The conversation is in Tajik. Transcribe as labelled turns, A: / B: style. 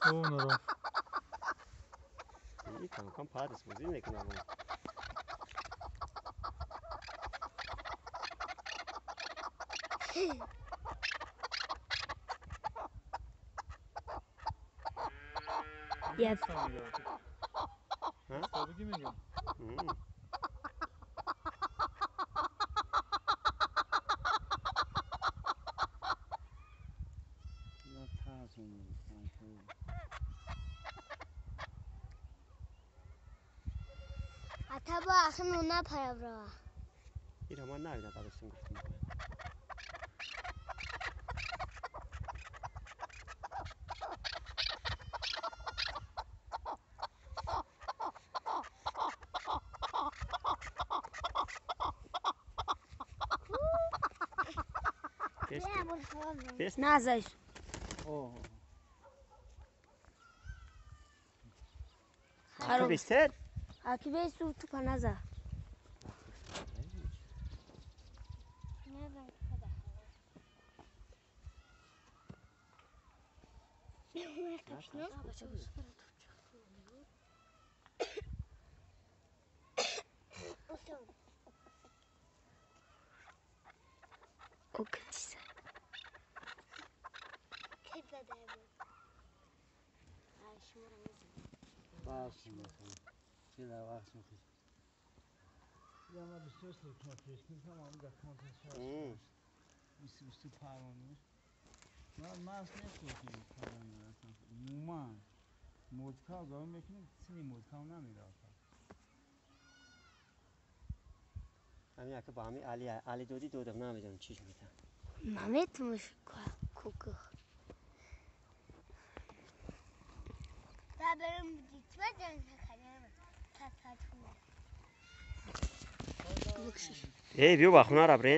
A: О,
B: ин кам-кам парис бозӣ мекунад.
C: Я Ата бо ахин уна параврава.
B: Ира ман навида дадостим гуфтим.
C: Назаш.
B: Харо бистер?
C: Аки бесту тупа наза.
B: Ҳамин ака ба ҳамин Али Али додӣ додам, намедонам чиш мета.
C: Наметумаш куку.
D: Бабарам дитма ҷан
B: Эй, биё ба хона ра бре.